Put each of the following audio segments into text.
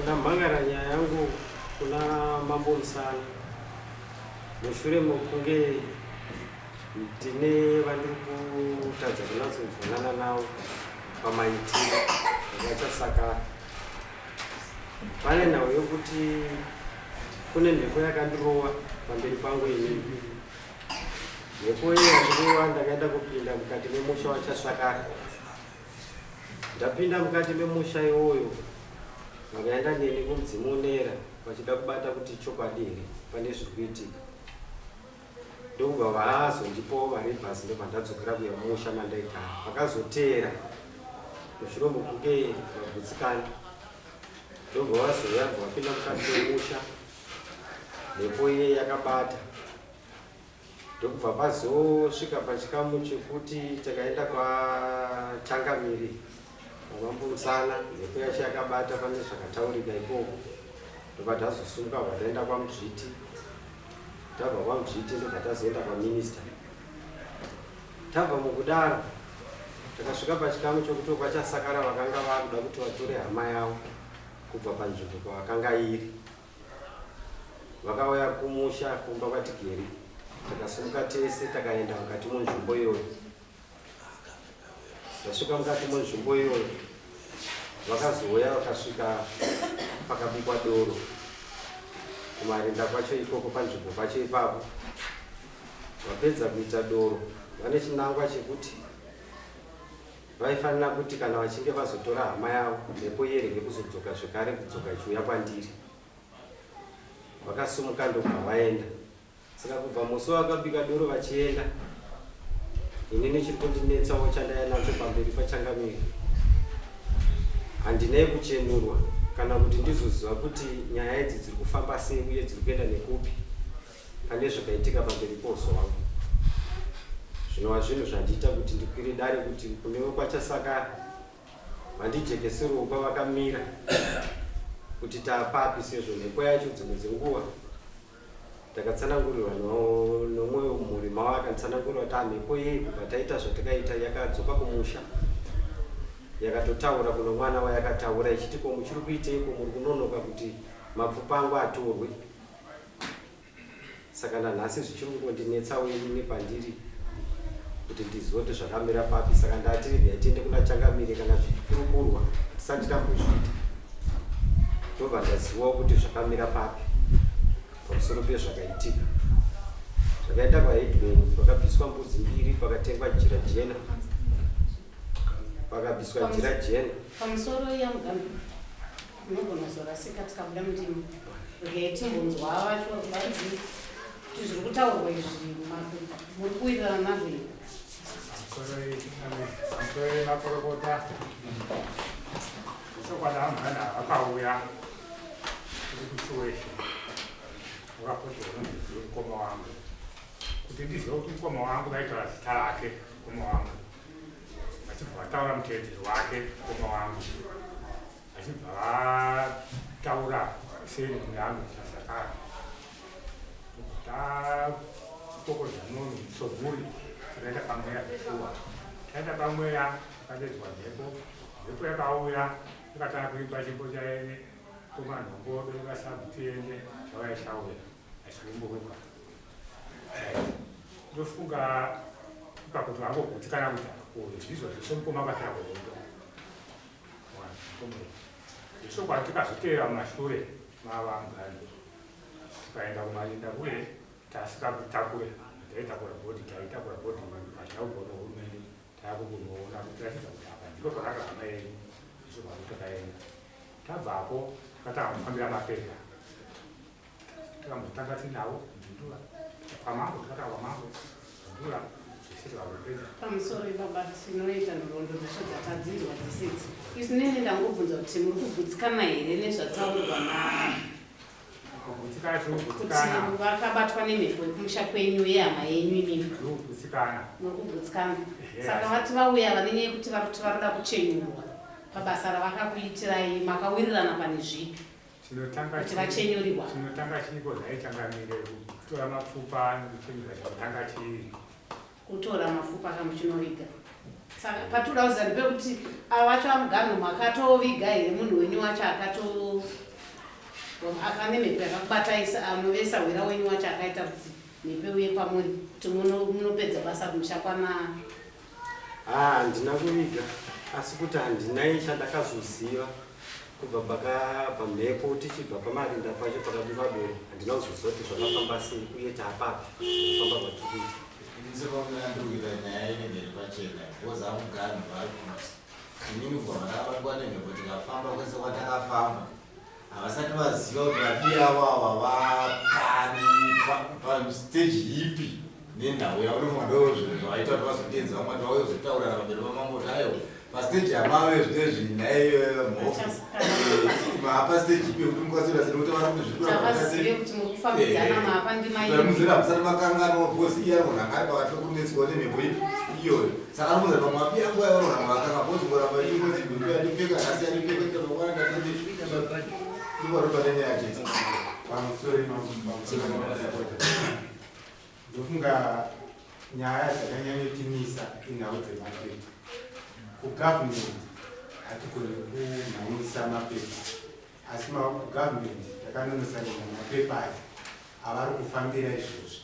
Ndamhangara nyaya yangu kuna Mambo Musana mushure mokunge ndine vandiri kutadza kunatsonzwanana navo pamaitiro akachasakara. Pane nhau yokuti kune mhepo yakandirova pamberi pangu inini. Mhepo iyi yandirova ndakaenda kupinda mukati memusha waChasakara. Ndapinda mukati memusha iwoyo vakaenda neni kumudzimu unera vachida kubata kuti chokwadi here pane zviri kuitika. Ndokubva vazondipawo mari yebhazi ndobva ndadzokera kuya mumusha mandaigara. Vakazoteera mushure mokunge vagutsikana ndobva vazouya bva vapinda mukati memusha mhepo iye yakabata ndokubva pazosvika pachikamu chekuti takaenda kwachangamiri vamambo Musana mhepo yacho yakabata pane zvakataurika ikoko ndobva tazosumuka bva taenda kwaMuzviti tabva kwaMuzviti ndobva tazoenda kwaminista tabva mukudaro takasvika pachikamu chokuti kwachasakara vakanga vakuda kuti vatore hama yavo kubva panzvimbo pavakanga iri Vakauya kumusha kumba kwaTigeri takasimuka tese takaenda mukati munzvimbo iyoyo. Tasvika mukati munzvimbo iyoyo vakazouya vakasvika pakabikwa doro kumarinda kwacho ikoko panzvimbo pacho ipapo. Vapedza kuita doro vane chinangwa chekuti vaifanira kuti kana vachinge vazotora hama yavo mhepo iyerege kuzodzoka zvekare kudzoka ichiuya kwandiri. Vakasumuka ndokubva vaenda. Saka kubva musi wavakabika doro vachienda, inini chiri kundinetsawo chandaiya nacho pamberi pachangamire handinei kuchenurwa kana kuti ndizoziva kuti nyaya idzi dziri kufamba sei uye dziri kuenda nekupi pane zvakaitika pamberi pouso hwangu zvinova zvinhu zvandiita kuti ndikwire dare kuti kune wekwachasakara Vandijekeserewo pavakamira kuti taapapi sezvo mhepo yacho dzimwe dzenguva takatsanangurirwa nomwe mumhuri mavo akanditsanangurira kuti mhepo yei kubva taita zvatakaita yakadzoka kumusha yakatotaura kuno mwana wayakataura ichiti ko muchiri kuiteiko muri kunonoka kuti mapfupa angu atorwe Saka nanhasi zvichiri kungondinetsawo inini pandiri kuti ndizive kuti zvakamira papi saka ndati regai tiende kuna changamire kana zvichikurukurwa tisati tambozviita ndobva ndazivawo kuti zvakamira papi pamusoro pezvakaitika zvakaenda kwaheadman pakabviswa mbudzi mbiri pakatengwa jira jena pakabviswa jira jena pamusoro yamugambi Unogona kuzorasika tikabuda mundima. Regai timbonzwa vacho vanzi kuti zviri kutaurwa izvi muri kuwirirana nazvo here? Pamusoro makorokota chokwadi amhana akauya uri kuchiweshe wakapoterwa mukoma wangu kuti ndizive kuti mukoma wangu vaitaura zita rake mukoma wangu vachibva vataura muteedzero wake mukoma wangu vachibva vataura surname yangu Chasakara takokodza nono somhuri takaenda pamweya zveshuwa taenda pamweya takadedzwa mhepo mhepo yakauya ikatanga kuimba chimbo chaene komanhongo bereka sabhu tiende chauya chauya achiumburuka ndofunga ipapo kuti vangogutsikana kuti uyu ndizvo zvese mukoma akafira kuhondo Chokwadi tikazoteera mumashure mavamugani tikaenda kumarinda kuye tasika kutakura taitakura bhodhi taitakura bhodhi hatina kugona hurumende takukunoona kutiratidza kuti apa ndipo pakarara hama yenyu ichokwadi takaenda tabvapo takatanga kufambira mapepa Takambotanga tinawo Bindura kwamambo takatanga kwamambo Bindura zvese tikazopedza. Pamusoro baba tinoita nhoroondo dzacho dzatadzinzwa dzese idzi. Isu neni ndangobvunza kuti muri kugutsikana here nezvataurwa na Kugutsikana tiri kuti kugutsikana. vakabatwa nemhepo yekumusha kwenyu yehama yenyu imimi. Tiri kugutsikana. Muri kugutsikana. Ehe. Saka vati vauya vane nyaya yekuti vari kuti varoda kuchenyurwa pabasa ravakakuitirai makawirirana pane zvipi? Chinotanga Kuti vachenyuriwa. Chinotanga chiiko nhai changamire kutora mapfupa nekuchenyura chinotanga chii? Kutora mapfupa kamuchinoviga. Saka patinoda kuziva ndepekuti ava vacho vamuganhu makatoviga here munhu wenyu wacho akato Pane mhepo yakakubatai anove sahwira wenyu wacho akaita kuti mhepo iuye pamuri kuti munopedza basa kumusha kwana. Haa handina kuviga asi kuti handina chandakazoziva kubva pakabva mhepo tichibva pamarinda pacho pakabiwa doro handina kuzoziva kuti zvakafamba sei uye taapapi kufamba kwatiri kuita. Ini semaonero andiri kuita nyaya inenge iri pachena because amuganhu vari kuti inini kubva pandakabatwa nemhepo tikafamba kwese kwatakafamba havasati vaziva kuti vabiya avo ava vapani pastage ipi nenhau yavo ndofunga ndo zvinhu zvavaita kuti vazotenza vamwe vati vauye kuzotaurana pamberi pamambo kuti aiwa pastage yamave zvinezvi nhai mhofu maapastage ipi yekuti mukwanise kuita sekuti vari kuti zvikuvazive kuti muri kufambidzana maapa ndimaimuzera musati makanganwa because iye anogona anga ari pakati pekunetswa nemhepo ipi iyoyo saka anofunza pamwe api anguva yavanogona vakanga because ngoramba ingozi mhepo yandipfeka nhasi yandipfeka ita mangwana ndatende ndipo pane nyaya chete. Pamusoro pamusoro ndofunga nyaya dzakanyanyotimisa inhau dzemapepa. Kugovernment hatigoni kumhanyisa mapepa, asi kugovernment takanonosaina mapepa aya avari kufambira izvozvi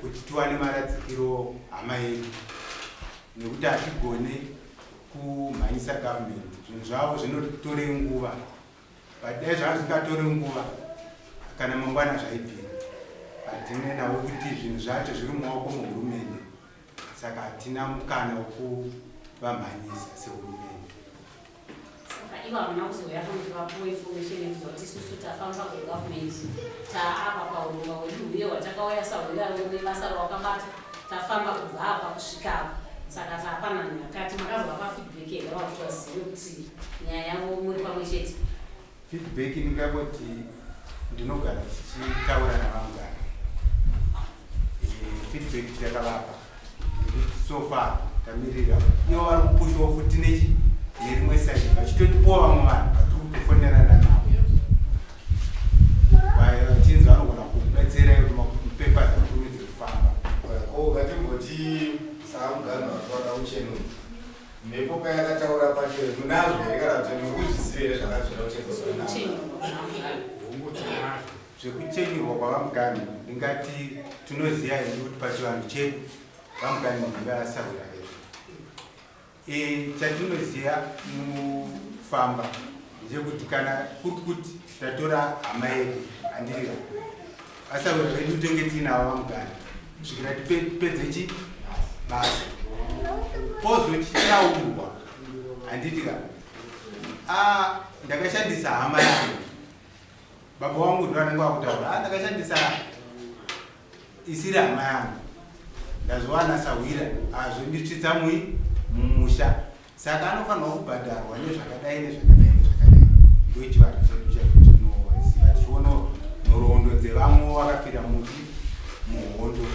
kuti tiwane maradzikiro hama yedu, nekuti hatigone kumhanyisa government, zvinhu zvavo zvinotore nguva. But dai zvanga zvingatore nguva kana mangwana zvaibvira, hatina nawo kuti zvinhu zvacho zviri mumaoko muhurumende, saka hatina mukana wekuvamhanyisa sehurumende. Saka ivo havana kuzouya kuti vapuwe information yekuziva kuti isusu tafamba kugovernment taapa paurongwa hwedu huye hwatakauya sahwira nebasa rawakabata tafamba kubva apa kusvika apa, saka tapanani akati makazovapa feedback here vakuti vazive kuti nyaya yavo muri pamwe chete? Feedback ndingangoti ndinogara tichitaura navamugari. Feedback takavapa nekuti so far tamirira ivo vari kupushawo futi nechi nerimwe side vachitotipowa vamwe vanhu vatiri kutofonerana navo vachinzi vanogona kubetsera kuti mapepa akurumidze kufamba. Ko ngatimboti samuganhu vatwada uchenura mhepo payakataura pacho munazvo here kana kuti muri kuzviziva here zvakazvira uchenuswa Hongu, tinazvo. Zvekuchenyurwa kwavaMuganhu ndingati tinoziva hedu kuti pachivanhu chedu vaMuganhu ndivasahwira vedu. Chatinoziva mufamba ndechekuti kana kuri kuti tatora hama yedu handirira vasahwira vedu tenge tiinavo vaMuganhu kusvikira tipedze chi basa pozochitaurwa handiti ka ndakashandisa hama yangu baba wangu ndo anenge akutaura ndakashandisa isiri hama yangu ndazowana sahwira azvonditsvitsa mui mumusha, saka anofanirwa kubhadharwa nezvakadai nezvakadai nezvakadai. Ndochivanhu chedu chatinoziva tichiona nhoroondo dzevamwe vakafira muti muhondo.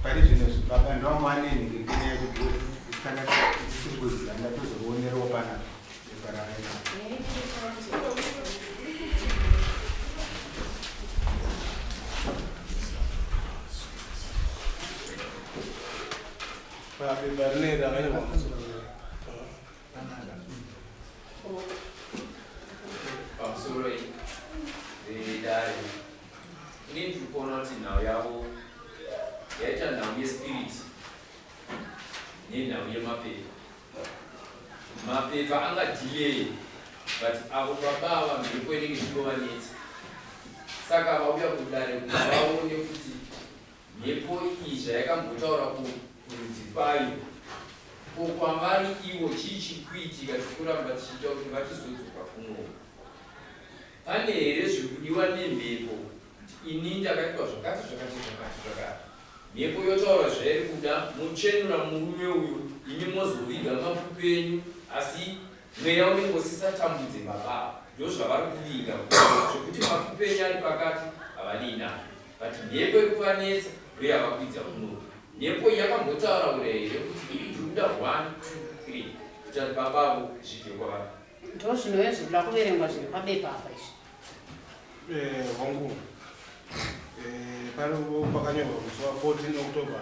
Pari zvino baba ndovangu vanenhingirikini yacho kana tisiri kuziva ndatozoonerewo panapa bepa ravaina. Pabepa rine rakanyorwa Pamusoro vedare, ini ndiri kuona kuti nhau yavo yaita nhau yespirit nenhau yemapepa. Mapepa angadelay, but avo baba ava mhepo inenge ichingovanetsa, saka vauya kudare kuti vaone kuti mhepo iyi zvayakambotaura kurudzi kwayo, ko kwavari ivo chii chiri kuitika chikuramba chichiita kuti vachizodzoka kunoku? Pane here zviri kudiwa nemhepo kuti ini ndakaitwa zvakati zvakati zvakati zvakati? Mhepo yotaura zvairi kuda, mochenura murume uyu, imi mozoviga mapfupa enyu, asi mweya unenge usisatambudze baba ava. Ndozvavari kuvinga zvekuti mapfupa enyu ari pakati havanei nazvo, but mhepo iri kuvanetsa ndoyavakwidza kunoku. Mhepo iyi yakambotaura ura here kuti ndiri kuda 1 2 3 kuti ati baba avo zvibve kwavari? Ndo zvinove zvinoda kuverengwa zviri pabepa apa izvi. Hongu, pano pakanyorwa musi wa 14 October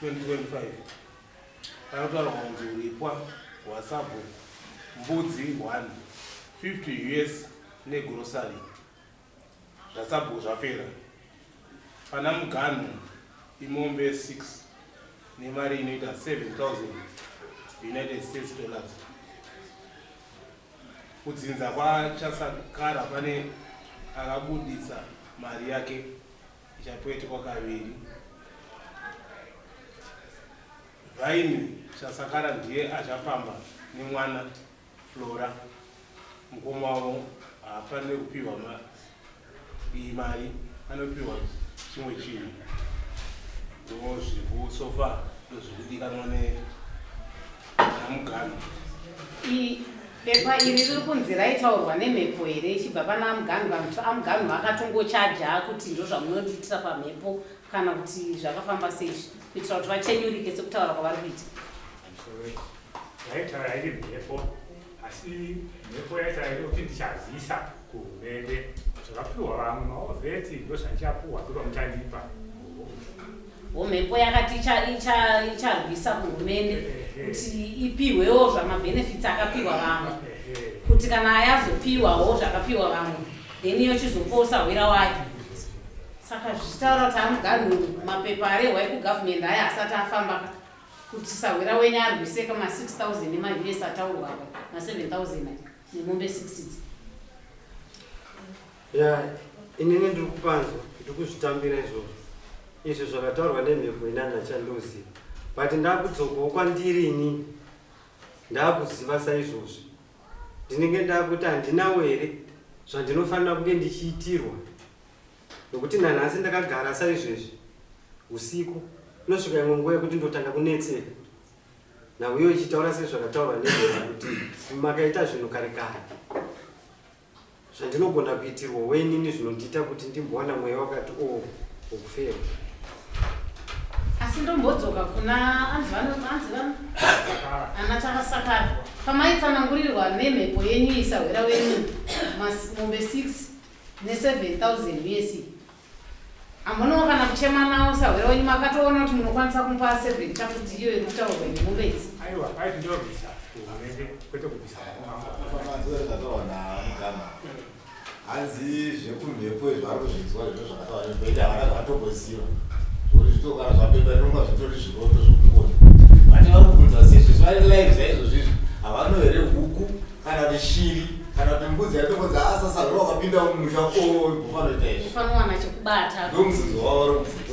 2025, panotaurwa kunzi ripwa. hwasabhuku mbudzi 1 50 us negrocery zvasabhuku zvapera pana muganhu imombe 6 nemari inoita 7000 united states dollars kudzinza kwachasakara pane akabuditsa mari yake ichapetwa kaviri Vhaini Chasakara ndiye achafamba nemwana Flora mukoma wavo haafanire kupiwa iyi mari anopiwa chimwe chinhu ndozviri so far ndozvikudikanwa nenamuganhu Bepa iri riri kunzi raitaurwa nemhepo here ichibva pana amuganhu kana kuti amuganhu akatongochaja kuti ndozvamunondiitira pamhepo kana kuti zvakafamba sei kuitira kuti vachenyurike sekutaura kwavari kuita. Yaitaura iri mhepo asi mhepo yaitaura iri kuti ndichazisa kuhurumende zvakapiwa vamwe maovheti ndozvandichapuwa ndopamuchandipa. Wo mhepo yakati icharwisa kuhurumende kuti ipihwewo zvamabenefits akapiwa vamwe kuti kana yazopiwawo zvakapiwa vamwe then yochizoposa hwira wayo saka zvichitaura kuti amuganhu mapepa arehwa ekugovernment aya asati afamba ka kuti sahwira wenyu arwise ka ma6000 emaus ataurwa apa ma7000 nemombe 6 idzi Ya, inini ndiri kupanzwa, ndiri kuzvitambira izvozvo. Izvo zvakataurwa nemhepo ini handina chandoziva. But ndakudzokawo kwandiri inini. Ndakuziva saizvozvi. Ndinenge ndakuti handinawo here zvandinofanira kunge ndichiitirwa. Nokuti nanhasi ndakagara saizvezvi usiku inosvika imwe nguva yekuti ndotanga kunetseka. Nhau iyo ichitaura sezvakataurwa nemhepo kuti makaita zvinhu kare kare. Zvandinogona kuitirwa wo inini zvinondiita kuti ndimbowana mweya wakati oo wokufema. Asi ndombodzoka kuna anzi vano anzi vano ana Chakasakara pamaitsanangurirwa nemhepo yenyu iyi sahwira wenyu mas mombe 6 ne 7000 us hamunawo kana kuchema nawo sahwira wenyu makatoona kuti munokwanisa kumupa 7 chakuti iyo iri kutaurwa nemombe idzi Aiwa, aiti ndobvisa kuhurumende kwete kubvisa Manzwa zvataurwa naMugama hanzi zvekumhepo izvo vari kuzvinzwa zvino zvakataurwa nemhepo ende havana zvavatomboziva zvekuti zvitokana zvabeba rinonga zvitori zviroto zvokungona vati vari kubvunza sezvo vari live saizvozvo izvi havano here huku kana kuti shiri kana kuti mbudzi yatokonza asasa zvo wakapinda mumusha ofanoita izvi ufanowana chekubata ndomubvunzo wavo vari kubvunza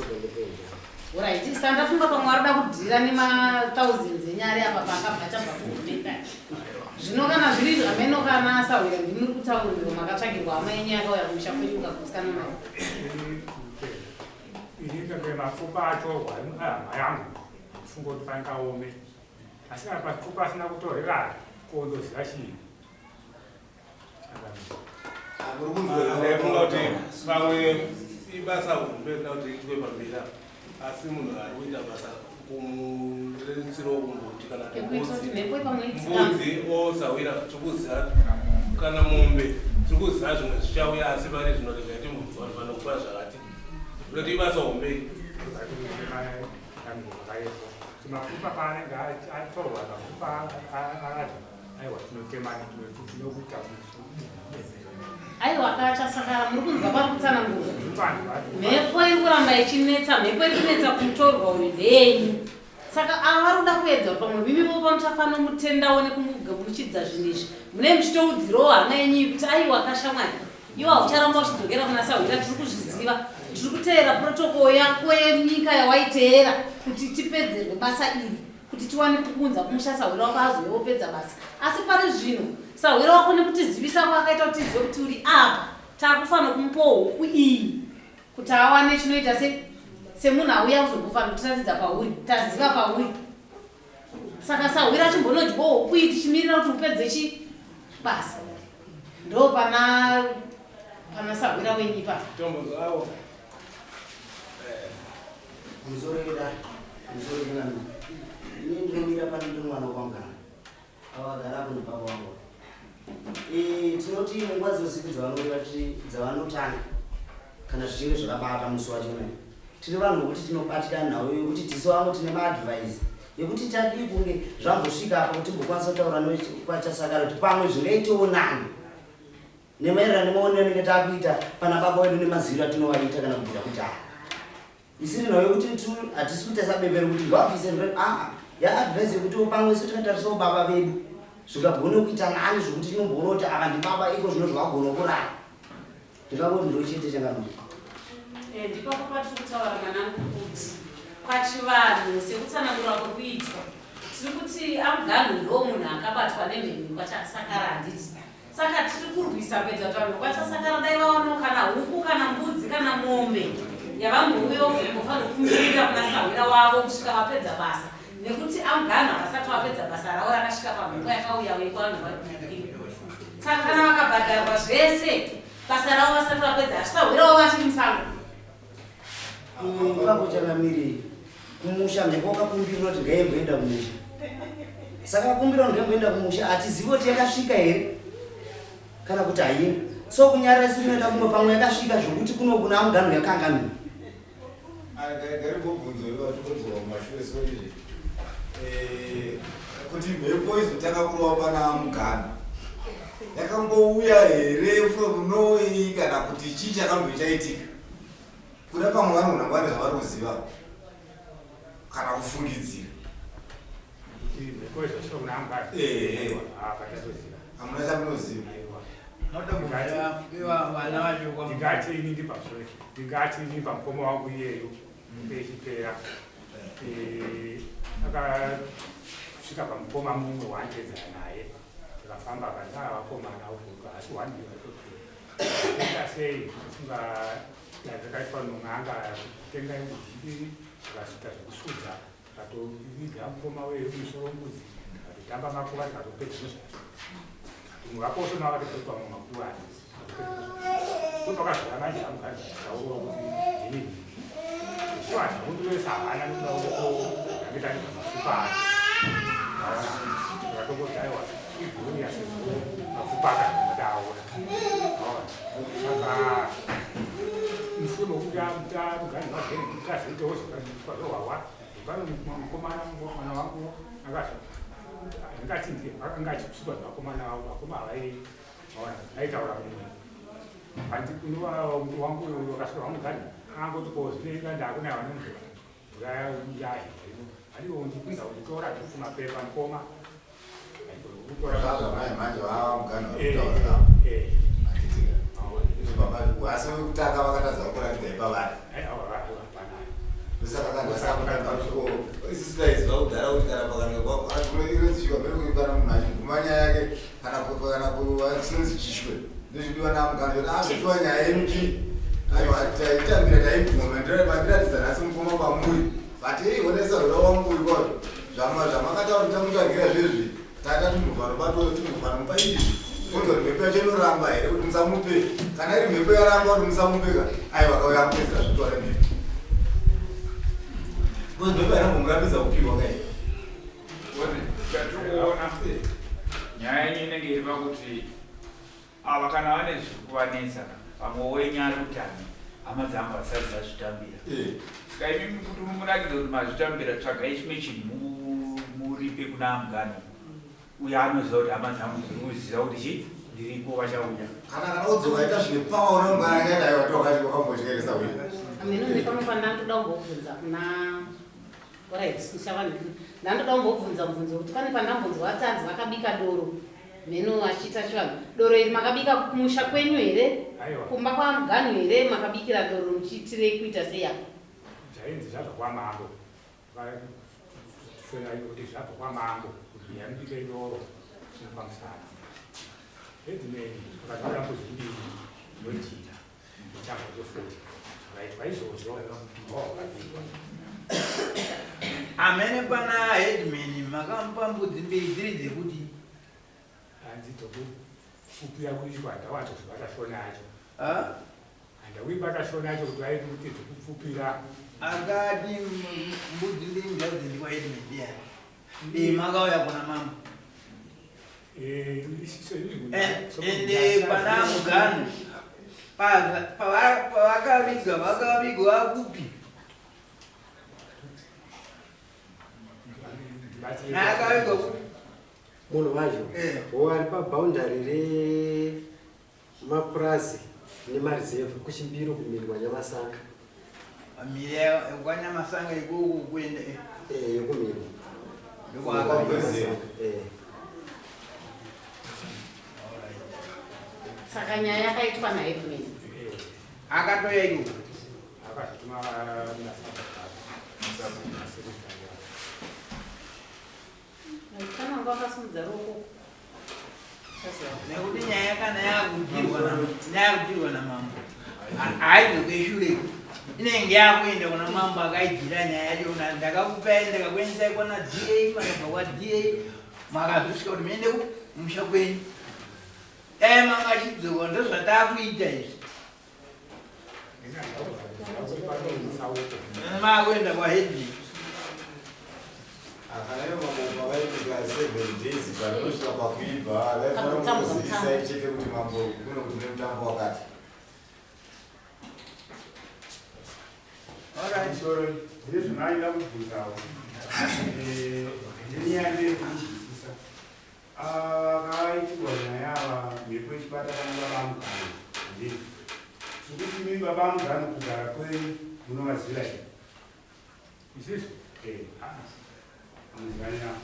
Alright, saka ndafunga pamwe varikuda kudhira nemathousands enyari apa paakabva achabva kuhurumende. Zvino kana zviri izvo hameno kana asahwira ndimi muri kutaurirwa makatsvagirwa hama yenyu yakauya kumusha kwenyu mukagutsikana nayo. Ini kange mapfupa atorwa hama yangu kufunga kuti pangaome asi kana papfupa asina kutorerana ko ndoziva chii Ndaifunga kuti pamwe ibasa hombe rinoda kuti riitwe pamberi apa asi munhu ari kuita basa kumurerutsirawo kungoti kana mbudzi osahwira tiri kuziva kana mombe tiri kuziva zvimwe zvichauya asi pari zvino regai timbonzwa kuti vanokupa zvakati nekuti ibasa hombe mapfupa paanenge atorwa mapfupa Aiwa tinotema tinokuita Aiwa kachasakara muri kunzwa pari kutsanangurwa. Mhepo iri kuramba ichinetsa, mhepo iri kunetsa kumutorwa uyu ndeyenyu. Saka ava vari kuda kuedza kuti pamwe mimi vopa muchafanomutendawo nekumugamuchidza zvinhu izvi. Mune muchitoudzirawo hama yenyu iyi kuti aiwa kashamwari. Iwe haucharamba uchidzokera kuna sahwira tiri kuzviziva. Tiri kuteera protocol yako yenyika yawaiteera kuti tipedzerwe basa iri. kuti tiwane kukuunza kumusha sahwira wako azouya opedza basa asi pari zvino sahwira wako nekutizivisa kwaakaita kuti tizive kuti uri apa takufanira kumupawo huku iyi kuti awane chinoita se semunhu auya kuzombofanira kutiratidza pauri taziva pauri saka sahwira achimbonodyawo huku iyi tichimirira kuti upedze chi basa ndo pana pana sahwira wenyu ipapo Musoro ida, musoro ida. Ini ndinomira pano ndiri mwana wamugana. Ava vagara apo ndibaba wangu. Eh, tinoti nguva dzeusiku dzavanouya dzavanotanga kana zvichinge zvakabata musi wacho naye. Tiri vanhu vokuti tinobatika nhau yokuti tisu vamwe tine maadvise. Yekuti tadii kunge zvambosvika apa kuti timbokwanisa kutaura nekwachasakara kuti pamwe zvingaitewo nani nemaererano nemaonero anenge takuita pana baba wedu nemaziviro atinovaita kana kubvira kudhara. Isiri nhau yekuti hatisi kuita sabebe rekuti ngavabvise aa yaadvise yekuti pamwe isu tikatarisawo baba vedu zvikagone kuita nani zvekuti tinomboona kuti ava ndibaba iko zvino zvavagona kurara. Ndingangoti ndochete changamire. Eh, ndipapo patiri kutaura mwanangu kuti pachivanhu sekutsanangura kuri kuitwa tiri kuti amuganhu ndo munhu akabatwa nemheni kwachasakara handiti saka tiri kurwisa kuedza kuti vanhu kwachasakara dai vaonawo kana huku kana mbudzi kana mombe yavambouyawo kuzombofanira kumirira kuna sahwira wavo kusvika vapedza basa nekuti amuganhu havasati vapedza basa ravo rakasvika pamhepo yakauya yekwavanhu vainakiri saka kana vakabhadharwa zvese basa ravo vasati vapedza hazvisahwirawo vachiri musango. Ipapo changamire kumusha mhepo wakakumbirwa kuti ngaimboenda kumusha saka vakumbirwa kuti ngaimboenda kumusha hatizivi kuti yakasvika here kana kuti haina so kunyarara isu tinoenda kumwe pamwe yakasvika zvokuti kuno kuna amuganhu yakanganwa. Ngarimbobvunzo ivatobvunzwa kumashure sorry eh, kuti mhepo izotanga kurova pana mugano yakambouya here from norway kana kuti chii chakambo chaitika kuda pamwe vanogona kuva nezvavari kuziva kana kufungidzira hamuna chamunoziva Ndingati ini ndipasore ndingati ini pamukoma wangu iyeyo pechipera eh, akasvika pamukoma mumwe waandedzana naye tikafamba akati ah, vakomana asi wandiaita sei kufunga zvakaitwa non'anga kutenga mbiri tikasvika zvekusudza Tikatoviga mukoma wedu musoro mbudzi tikatotamba makuva tikatopedza nezvazvo. Tumwe vakoso navo vakatopa mamwe makuva aya. Ndopakazouya manje amukadzi taurwa kuti ndini. Isu hazvakundivesa hana nekuda kwekuti tange mapfupa ake. Aona tikatongoti aiwa iguru sezvo mapfupa akaguma taaona. Aona saka mushure mekuti mugani wazvene tazoitawo zvakazvihwahwa Pano mukomana mwana wangu akati ndiye akanga achipsukwa nevakomana vavo vakoma havai aitaura kumwe hanti wangu wakasvika wamugani angoti ko zvinenge ndakunaiwa nemvura mvura yahi hadiwo ndipinza kunditora kumapepa mukoma manje vava mugani vakutaura asi vekutanga vakatadza kuratidza ipavari isusu taiziva kudhara kuti kana pakangeainoziva mberi kana munhu achibvuma nyaya yake kana kana chinonzi chishwe ndozvidiwa namugano kuti azvitiwa nyaya yenyu chii aiwa taitambira taibvuma mandiratidza nhasi mukoma kwamuri but ei onesa rura wangu uri kwayo zvamakataura tamutsvagira zvezvi Tata timbovanobatwa timbovanomupa izvi kunzwa kuti mhepo yacho inoramba here kuti musamupe kana iri mhepo yaramba kuti musamupe ka aiwa kauya akupedzera zvitwara mhepo because mhepo haina kumbomurambidza kupiwa kai chatiri kuona nyaya yenyu inenge iri pakuti Ava kana vane zviri kuvanetsa ka pamwe wenyu ari kuti hama hama dzangu hadzisati dzazvitambira eh. Saka imimi kuti muratidze kuti mazvitambira tsvagai chimwe chinhu muripe kuna amugano uyo anoziva kuti hama dzangu dziri kuziva kuti chi ndiripo vachauya kana kana udzoka ita zvine pawa unongana akaita aiwa tokati wakambotyeresa uyu ameno nepamwe pandandoda kumbobvunza kuna Alright, ndichava ndandoda kumbobvunza mubvunzo kuti pane pandambonzwa vatadzi vakabika doro mheno achiita chivanhu doro iri makabika kumusha kwenyu here kumba kwamuganhu here makabikira doro muchiitirei kuita sei apa zvainzi zvabva kwamambo kuti zvabva kwamambo kuti yamubike doro pamusana edimeni akazvara mbudzi mbiri nojira Amene pana headman makamupa mbudzi mbiri dziri dzekuti hanzi dzokupfupira kuitwa ndawanzozvibata shona yacho handauibata shona yacho kuti vaiti kuti dzokupfupira akati mbudzi mbiri ngadzindikwa headman ndiyani Eh, makauya kuna mambo Eh, eh, ende pana mugano pavakaviga vakavigwa kupi? Naakaviga ku Munhu wacho wo ari paboundary remapurazi nemareserve kuchimbiro kumhiri kwaNyamasanga. Pamhiri kwaNyamasanga ikoko kuenda Eh, yekumhiri. Ndokwaakaviga. Eh. Saka nyaya yakaitwa naheadman. Akatoya ikoko. Akazotuma masabhuku. Kana wanga wakasimudza ruoko. Nekuti nyaya kana yakudirwa namambo haidzoke shure, inenge yakuenda kuna mambo akaidzira nyaya yacho. Ndakakupai, ndakakuendesai kwana DA, makabva kwaDA makazosvika kuti muende kumusha kwenyu. Dai makachidzoka, ndozvatakuita izvi, makuenda kwaheadman. Kana ivo mambo pavaipika 7 days panosvika pakuibva, vaifanira kungozivisai chete kuti mambo kuno kuti nemutambo wakati. Musoro ndine zvinoaida kubvunzawo nenyaya ndeyekuinzwisisa. Akaitirwa nyaya ava mhepo ichibata vana baba Mugano, handii? Zvekuti imi baba Mugano kugara kwenyu munovaziva here? Isisu? Eh, hamuzivani navo?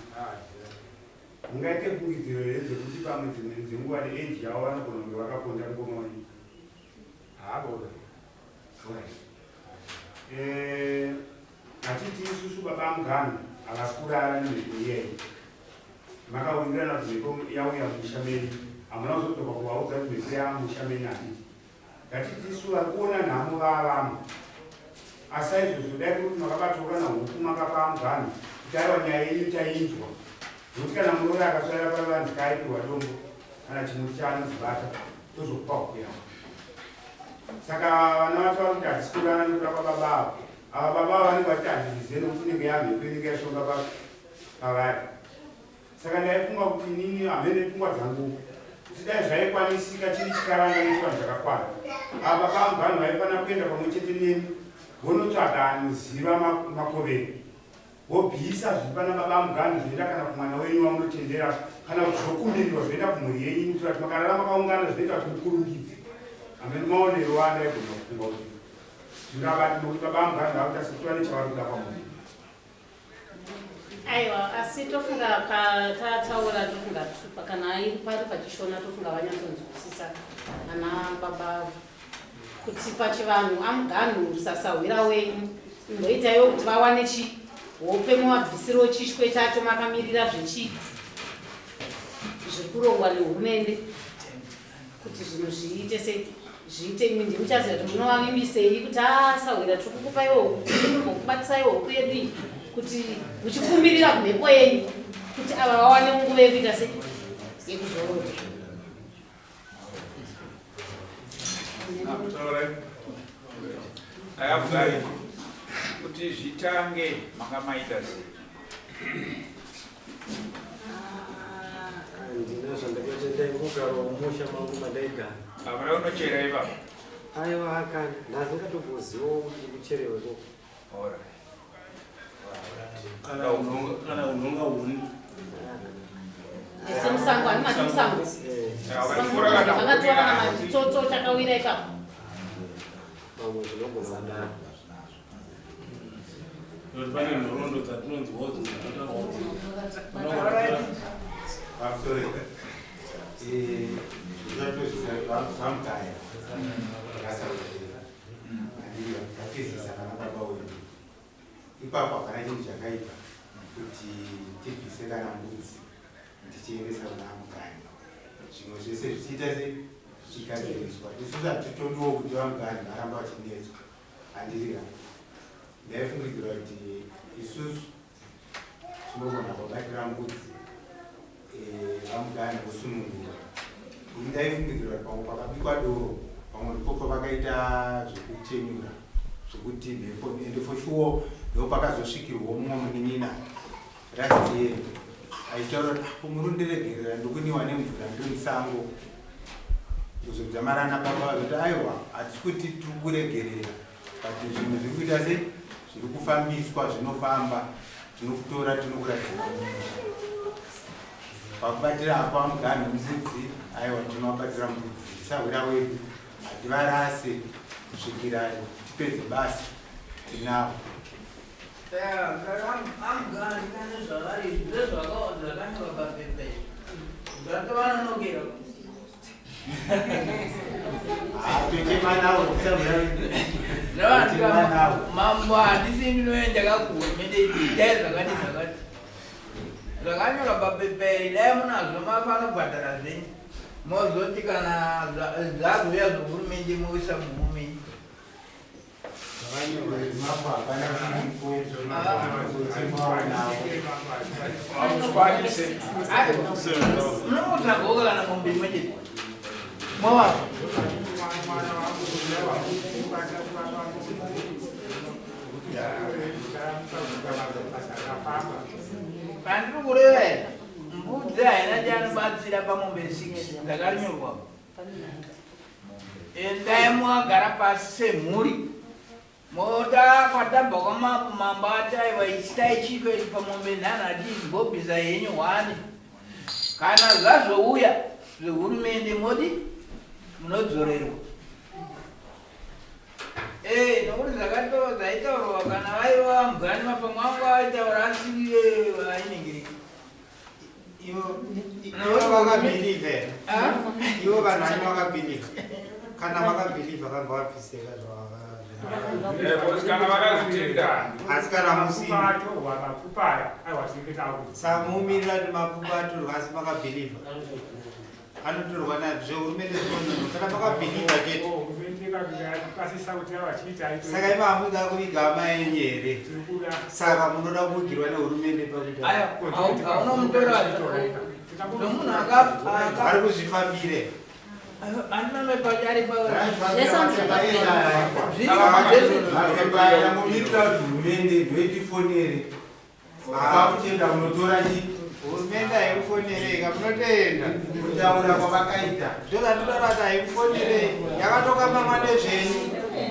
Mungaite fungidziro here dzekuti pamwe dzimweni dzenguva neage yavo vanogona kunge vakaponda mukoma wenyu? Haaboda. Hatiti isusu baba Mugano havasi kurara nemhepo iyeyo. Makawirirana kuti mhepo yauya mumusha menyu, hamuna kuzodzoka kuvaudza kuti mhepo yamusha menyu, handiti? Ngatiti isu vari kuona nhamo vavamwe, asi saizvozvo dai kuri kuti makabatwa kana huku makapa Mugano kuti aiwa, nyaya yenyu tainzwa, nokuti kana muroora akatsvaira pavanzi kaaipiwa dombo kana chimuti chaanozibata, tozokupa huku yako. Saka vana vacho vari kuti hatisi kurara nekuda kwababa ava. Ava baba ava vanenge vachiti handizvizive, nokuti inenge yamhepo inenge yashonga pavari. Saka ndaifunga kuti inini hamene pfungwa dzangu kuti dai zvaikwanisika, chiri chikaranga nechivanhu chakakwana, ava baba Mugano vaifanira kuenda pamwe chete nemi, vonotsvaga anoziva makovero, wobvisa zviri pana baba Mugano, zvoenda kana kumwana wenyu wamunotendera, kana kuti zvokumirirwa zvoenda kumhuri yenyu, kuitira kuti makarara makaungana, zvinoita kuti mukurungidze. Hamene maonero andaigona kufunga kuti zvingabati, nokuti baba Mugano vakuita sekuti vane chavari kuda kwamuri. Aiwa, asi tofunga tataura, tofunga kana iri pari pachishona, tofunga vanyatsonzwisisa ana baba kuti pachivanhu amuganhu sasahwira wenyu imboitaiwo kuti vawane chi hope, muvabvisiro chishwe chacho makamirira zvechi zviri kurongwa nehurumende kuti zvinhu zviite sei, zviite. Imi ndimuchaziva kuti munovavimbisei kuti asahwira tiri kukupaiwo, kumbokubatisaiwo huku yedu iyi, kuti muchikumbirira kumhepo yenyu kuti ava vawane nguva yekuita sei, yekuzorodzwa. Taurai. Ndakabvunza kuti zvitange manga maita sei? Handina zvandakaita, ndaingogarawo mumusha mangu mandaigara. Hamuna kunochera ipapo? Aiwa, kani ndasingatogozivawo kuti kucherewa ikoko. Alright. Kana unhonga huni. Semusango, ani mati musango. Vakatora kana vakatora kana chitsotso chakawira ipapo. Pamwe zvinogona kudaro. Nekuti pane nhoroondo dzatinonzwawo dzinotaurwa. Pamusoro, zvamutaya rakasaurira andii ngatizisa kana baba wedu ipapo, hapana chinhu chakaipa kuti tibvise kana mbudzi tichiendesa kuna Mugani, zvimwe zvese zvichiita se zvichigadziriswa. Isusu hatitodiwo kuti vaMugani varamba vachinetswa, handirira? Ndaifungidzira kuti isusu tinogona kubatira mbudzi, vaMugani vosunungura. Ini ndaifungidzira kuti pamwe pakabikwa doro, pamwe ndipo pavakaita zvekuchenyura zvekuti mhepo, ende for sure ndo pakazosvikirwawo mumwe munin'ina last year achitaura kuti apo murundiregerera, ndikuniwa nemvura, ndiri musango kuzodzamarana. Baba vazoti aiwa, hatisi kuti tiri kuregerera, but zvinhu zviri kuita se zviri kufambiswa, zvinofamba. Tinokutora tinokuratidza pakubatira apo amuganhu mbudzi. Aiwa, tinovabatira mbudzi sahwira wedu, hativarase kusvikira tipedze basa tinavo. Amugani kane zvavari izvi ndezvakanyorwa papepa izvi zvatovanonokera. Tochema navo, sahwira wedu. Tochema navo. Mambo, handisi ndinoenda kakuhurumende, itai zvakati zvakati zvakanyorwa papepa iri. Dai munazvo, mafanobhadhara zvenyu, mozoti kana zvazouya zvohurumende moisa muhomwe. Mambo, hapana chiripo, tochemawo navo. Munongotsvagoka kana mombe imwe chete movapa. Pandiri kureva here, mbudzi haina chaanobatsira pamombe 6 dzakanyorwa. Endai mwagara pasi semhuri, mota kwatabva kwamambo. Mambo ati aiwa, ichitai chiko ichi pamombe nhanhatu idzi, mbobvisa henyu hwani. Kana zvazouya zvehurumende modi munodzorerwa. Eh, nokuti zvakato zvaitaurwa kana vaiva vamugani mapamwe angu aitaura asiri vainenge. Ivo vakabhilivha, ivo vanhu vane vakabhilivha, kana vakabhilivha kanga vabviseka. Kana vakazvitenda. Asi kana musina atorwa mapfupa aya, aiwa, tinenge takuti Saka mumirira kuti mapfupa atorwa, asi makabhilivha anotorwa nazvehurumende zvinonono kana makabhilivha chete. Hurumende kasisa kuti avachiita. Saka ima hamuda kuviga hama yenyu here? Tiri kuda. Saka munoda kuvigirwa nehurumende pakuita? Aya, aunomutora zvomunhu akafa. Vari kuzvifambire. Andina mepachari. Mumirira kuti hurumende ndoitifonere pakuchienda kunotora chi Hurumende haikufonerei, kamunotoenda. Kutaura kwavakaita. Ndozvatinotaura kuti haikufonerei, yakatokamamwa nezvenyu.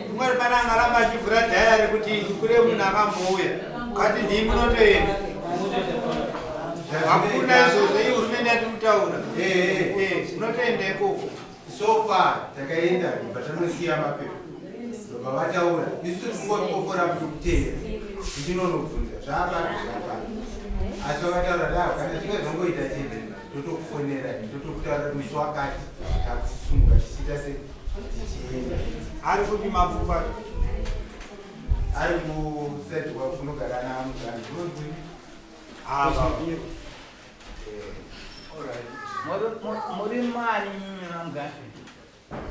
Kumwari pane angaramba achivhura dhayari kuti kune munhu akambouya kati ndii, munotoenda, hakuna izvozvo. Iyi hurumende yatiri kutaura, munotoenda ikoko. So far takaenda, ndobva tanosiya mapepa, ndobva vataura. Isu tingorikofora kuti kuteera tichinonobvunza zvapano zvapano, asi vakataura da kana zvinge zvangoita chete, totokufonera, totokutaura kuti musi wakati takusumuka tichiita se tichienda. Ari kupi mapfupa? Ari kuside kunogara namugani kunonzi Ava. Muri mani mamugani?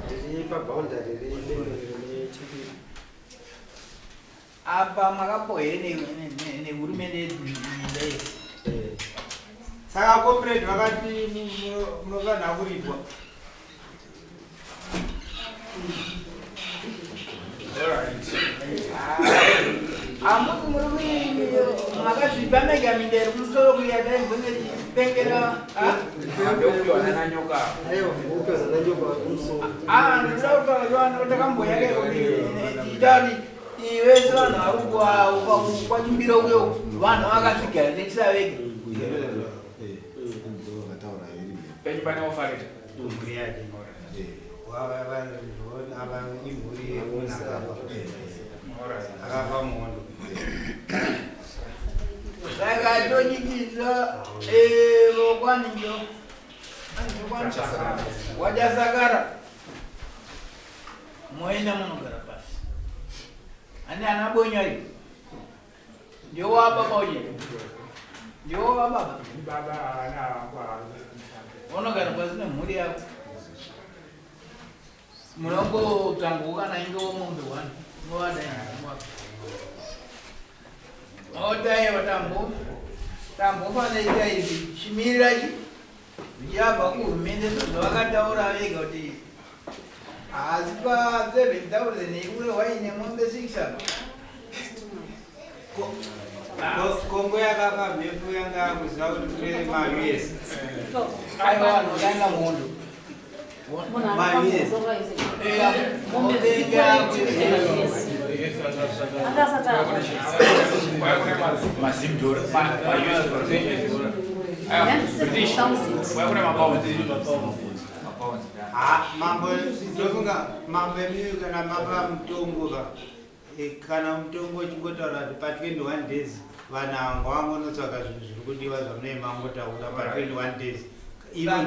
Ndiri paboundary reBendero neChipiri. Apa makapohe nehurumende yedu minda iyi? Saka comrade vakati munofanira kuripwa. Hamuti muri makazvipa mega minda iri kumusoro kuya taimbonepengera? Nanyoka. Ndinoda takamboyaka itari vese vanhu vari kwachimbira uyo, vanhu vakazvigaririsa vega. Penyu pane ofarita. Mhuri yake ava imhuri yemunhu akafa muhondo. Saka tochitisa vokwanicho wachasakara, moenda munogara pasi. Ane ana bonyai ndiwo wababa uye ndiwo wababa. Baba ana vangu. Unogara pasi nemhuri yako, munongotsanguka kana ingewo mombe one movadai. Otaiwa tambo tambofanoita izvi, chimirira chi zvichabva kuhurumende sezvavakataura vega kuti asi pa 7000 iwe waine mombe 6 apa. Kongo yakafa mhepo yanga yakuziva kuti kune maUS. Aiwa, vanhu vakaenda muhondo. MaUS. Mombe. Anga asati Mazimdora, ma-US dollar. British. Kwaya kune mapounds. Mapounds. Ha, mambo ndofunga mambo emiyo kana mapa mutongo ka kana mutongo uchingotaura kuti pa 21 days vanhu ava ngavangonotsvaga zvinhu zviri kudiwa zvamunenge mangotaura pa 21 days. Ivo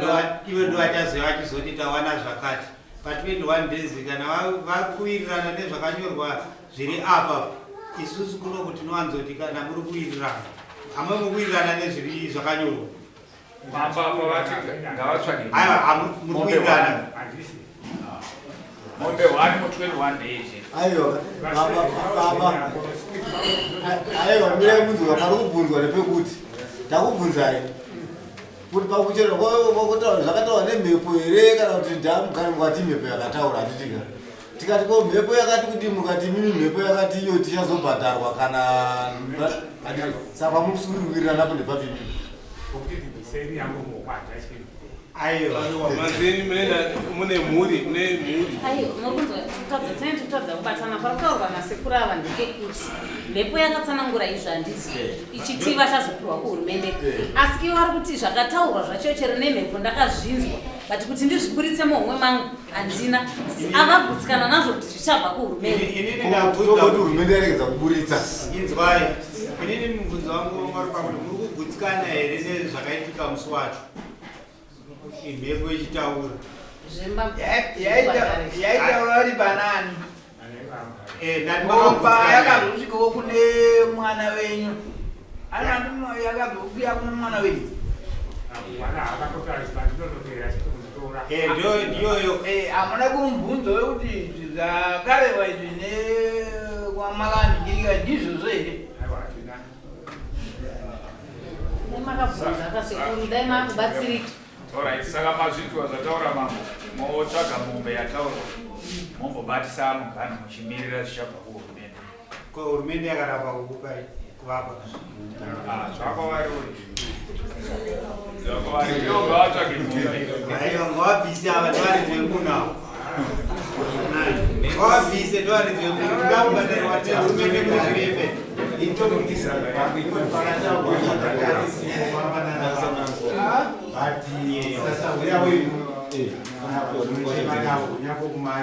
ndo vachazouya vachizoti tawana zvakati pa 21 days kana vakuwirirana nezvakanyorwa zviri apa. Isusu kunoku tinowanzoti kana muri kuwirirana, hamwe mukuwirirana nezviri zvakanyorwa. Mambo apa vati ngavatsvage. Aiwa, muri kuwirirana. Mombe 1 mu 21 days. Aiwa, baba, baba. Aiwa, mirai munzwa pari kubvunzwa nepekuti takubvunzai kuti pakucherwa kwakutaura zvakataurwa nemhepo here kana kuti ndamugari mukati mhepo yakataura handitika tikati ko mhepo yakati kuti mukati mimi mhepo yakati iyo tichazobhadharwa kana saka pamukusukurirana napo ndepapi mimi. Aiwa. Manzeni mune mhuri, mune mhuri. Aiwa, murikunzwa kutadza, tinenge tikutadza kubatana. Pari kutaurwa nasekuru ava ndepekuti mhepo yakatsanangura izvi handiti ichiti vachazopiwa kuhurumende, asi ivo vari kuti zvakataurwa zvacho chero nemhepo ndakazvinzwa, but kuti ndizviburitse muhomwe mangu handina. Avagutsikana nazvo kuti zvichabva kuhurumende. Inini ndabvunza kuti hurumende yaregedza kuburitsa. Inzwai, inini mubvunzo wangu wanga uri pakuti muri kugutsikana here nezvakaitika musi wacho imhepo ichitaura? Yaitaura vari panani? Ndati Opa makagutsikana. Yakazosvikawo kune mwana wenyu, anandi yakazouya kune mwana wenyu. Mwana haakakotariswa, ndinonotera chete kunditora. Ndiyoyo. Hamuna kumubvunza wekuti zvakarehwa izvi nekwamakandikirika ndizvozvo here? Aiwa, hatina. Dai makabvunza kasekuru, dai makubatsirika. Alright, saka mazvinzwa zvataura mambo. Motsvaga mombe yataurwa. Mombobatisa mugano muchimirira zvichabva kuhurumende. Ko hurumende yakaramba kukupai, kuvapa? Ah, zvakavariwo izvi. Zvakavariwo. Ivo ngavatsvage mombe. Aiwa, ngavabvise ava, ndivaridzi vemunhu avo. Ngavabvise, ndivaridzi vemunhu. Ngavabhadharwa nehurumende muri zvirembe.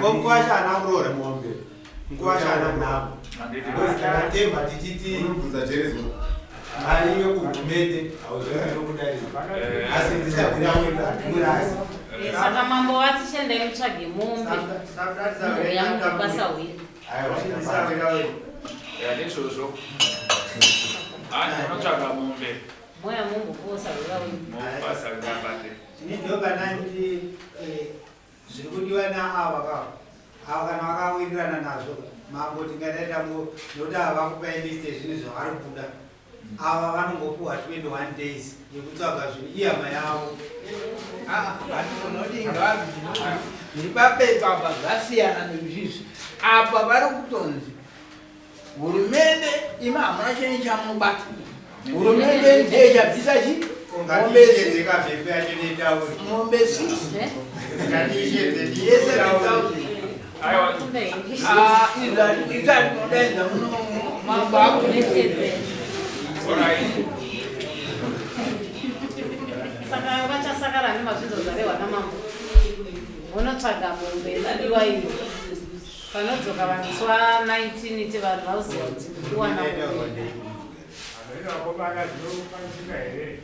Ko mukwasha haana kuroora? Mukwasha haana kuroora. Takatemba tichiti Unobvunza Jerezwa. Mari yekuhurumende hauzviri nokudarika, asi ndisabwira wedu hatimurasi. Saka mambo vati chiendai mutsvage mombe mugouya mugobasa hwiri. Ndisabwira wedu. Ya, ndizvozvo. Hanzi unotsvaga mombe. Moya mumboposa hwira wenyu. Mobasa ngabate. Ini ndopananditi zviri kudiwa naava kava ava kana vakawirirana nazvo mambo tingadaita nokuti ava vakupai list yezvinhu zvavari kuda. Ava vanongopuwa 21 days yekutsvaga zvinhu, ihama yavo. Hatikunoti ngavabvi zviri papepa apa zvasiyana neizvizvi. Apa vari kutonzi hurumende ima hamuna chenyu chamunobata, hurumende ndiye chabvisa chi mombe six. Ngatiishedzeka mhepo yacho netauri. Mombe 6. Ngatiishedze. Ye7,000. Aiwa. Izvi izvi muno mambo akunekedze. Alright. Saka vachasakara nemazvinzo zvarehwa namambo, vonotsvaga mombe inodiwa iyo. Panodzoka vanhu musi wa19 ti vanhu vauziva kuti kuwana mombe. Vakomana, zvinokwanisika here?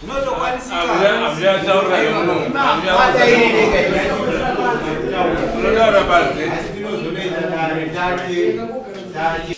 Zvinotokwanisika. Hamuyataura nemuno. Unotaura panze. Asi tinozonoita dare take take.